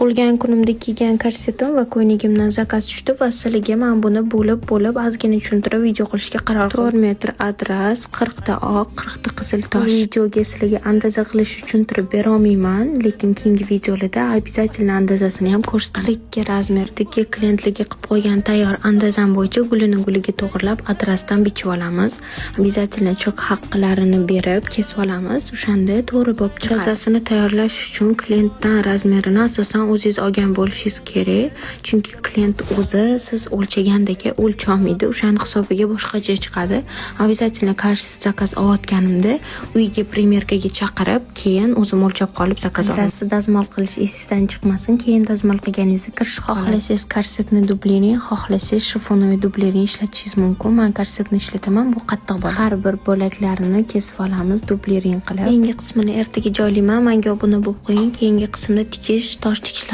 Tug'ilgan kunimda kiygan korsetim va ko'ylagimdan zakaz tushdi va sizlarga man buni bo'lib-bo'lib, ozgina tushuntirib video qilishga qaror qildim. 4 metr adras, 40 ta oq, 40 ta qizil tosh. Videoga sizlarga andaza qilish tushuntirib berolmayman, lekin keyingi videolarda обязательно andazasini ham ko'rsataman. 42 razmerdagi klientlarga qilib qo'ygan tayyor andazam bo'yicha gulini guliga to'g'irlab, adrasdan bichib olamiz. Обязательно chok haqqilarini berib kesib olamiz. O'shanda to'g'ri bo'lib chiqadi. Andazasini tayyorlash uchun klientdan razmerini asosan o'zingiz olgan bo'lishingiz kerak. Chunki klient o'zi siz o'lchagandek o'lcholmaydi. O'shani hisobiga boshqacha chiqadi. Обязательно korset zakaz olayotganimda uyga примерка ga chaqirib, keyin o'zim o'lchab qolib zakaz olaman. Adrasni dazmol qilish esingizdan chiqmasin. Keyin dazmol qilganingizda kirish. Xohlasangiz, korsetni дублерин, xohlasangiz, шифоновый дублерин ishlatishingiz mumkin. Man korsetni ishlataman, bu qattiq bo'ladi. Har bir bo'laklarini kesib olamiz дублерин qilib. Keyingi qismini ertaga joylayman. Menga obuna bo'lib qo'ying. Keyingi qismda tikish, tosh tikishlar